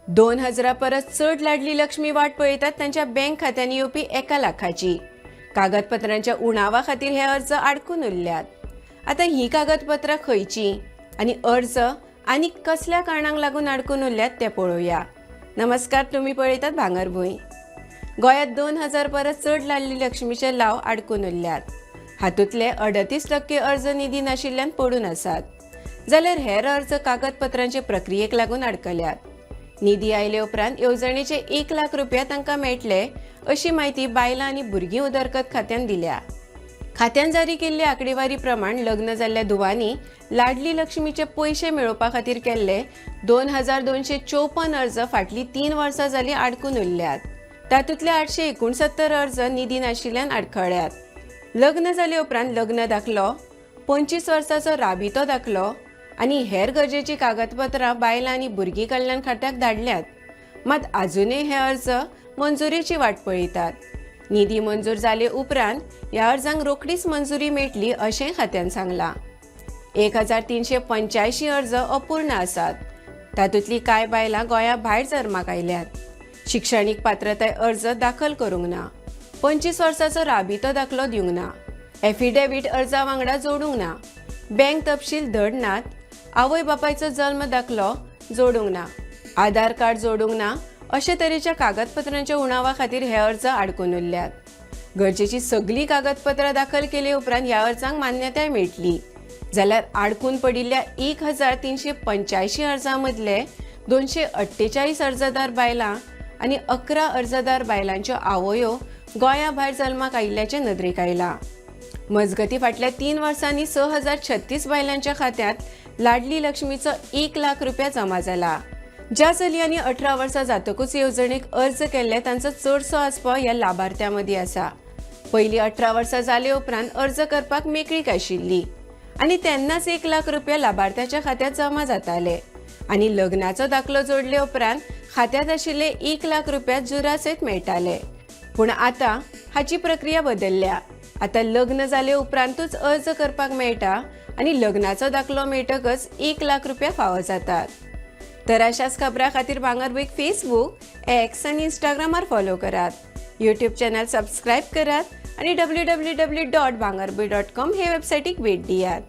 2000 परस चड लाडली लक्ष्मी वाट पळयतात तांच्या बँक खात्यांनी येवपी 1 लाखाची. कागदपत्रांच्या उणावा खातीर हे अर्ज आडकून उरल्यात. आतां ही कागदपत्रां खंयची आनी अर्ज आनी कसल्या कारणांक लागून आडकून उरल्यात तें पळोवया. नमस्कार, तुम्ही पळयतात भांगरभूंय. गोंयांत 2000 परस चड लाडली लक्ष्मीचे लाव आडकून उरल्यात. हातूंतले 38% अर्ज निधी नाशिल्ल्यान पडून आसात, जाल्यार हेर अर्ज कागदपत्रांचे प्रक्रियेक लागून आडकल्यात. निधी आयले उपरांत येवजणेचे 1 लाख रुपया तांकां मेळटले, अशी म्हायती बायलां आनी भुरगीं उदरगत खात्यान दिल्या. खात्यान जारी केल्ले आंकडेवारी प्रमाण लग्न जाल्ल्या धुवांनी लाडली लक्ष्मीचे पयशे मेळोवपा खातीर केल्ले 2254 अर्ज फाटलीं 3 वर्सां जालीं आडकून उरल्यात. तातूंतले 869 अर्ज निधी नाशिल्ल्यान आडखळ्यात. लग्न जाले उपरांत लग्न दाखलो, 25 वर्साचो राबितो दाखलो आनी हेर गरजेचीं कागदपत्रां बायलां आनी भुरगीं कल्याण खात्याक धाडल्यात. मात आजुनय हे अर्ज मंजुरेची वाट पळयतात. निधी मंजूर जाले उपरांत ह्या अर्जांक रोखडीच मंजुरी मेळटली, अशेंय खात्यान सांगलां. 1385 अर्ज अपूर्ण आसात. तातूंतलीं कांय बायलां गोंया भायर जल्माक आयल्यात. शिक्षणीक पात्रताय अर्ज दाखल करूंक ना, 25 वर्साचो राबितो दाखलो दिवंक ना, एफिडेवीट अर्जा वांगडा जोडूंक ना, बँक तपशील धड नात, आवय बापायचो जल्म दाखलो जोडूंक ना, आधार कार्ड जोडूंक ना, अशे तरेच्या कागदपत्रांच्या उणावा खातीर हे अर्ज आडकून उरल्यात. गरजेची सगळीं कागदपत्रां दाखल केले उपरांत ह्या अर्जांक मान्यताय मेळटली. जाल्यार आडकून पडिल्ल्या 1385 अर्जां मदले 248 अर्जदार बायलां आनी 11 अर्जदार बायलांच्यो आवयो गोंया भायर जल्माक आयिल्ल्याचें नदरेक आयलां. मजगती, फाटल्या 3 वर्सांनी 6036 बायलांच्या खात्यांत लाडली लक्ष्मीचो 1 लाख रुपया जमा जाला. ज्या चलयांनी 18 वर्सां जातकूच येवजणेक अर्ज केल्ले, तांचो चडसो आस्पाव ह्या लाभार्थ्यां मदीं आसा. पयलीं 18 वर्सां जाले उपरांत अर्ज करपाक मेकळीक आशिल्ली आनी तेन्नाच 1 लाख रुपया लाभार्थ्याच्या खात्यात जमा जाताले आनी लग्नाचो दाखलो जोडले उपरांत खात्यात आशिल्ले 1 लाख रुपया जुरासयत मेळटाले. पूण आतां हाची प्रक्रिया बदलल्या. आतां लग्न जाले उपरांतूच अर्ज करपाक मेळटा आनी लग्नाचो दाखलो मेळटकच 1 लाख रुपया फावो जातात. तर अशाच खबरां खातीर भांगरभूंयक फेसबूक, एक्स आनी इंस्टाग्रामार फॉलो करात, यूट्यूब चॅनल सबस्क्रायब करात आनी www.bhangarbhuin.com हे वेबसायटीक भेट दियात.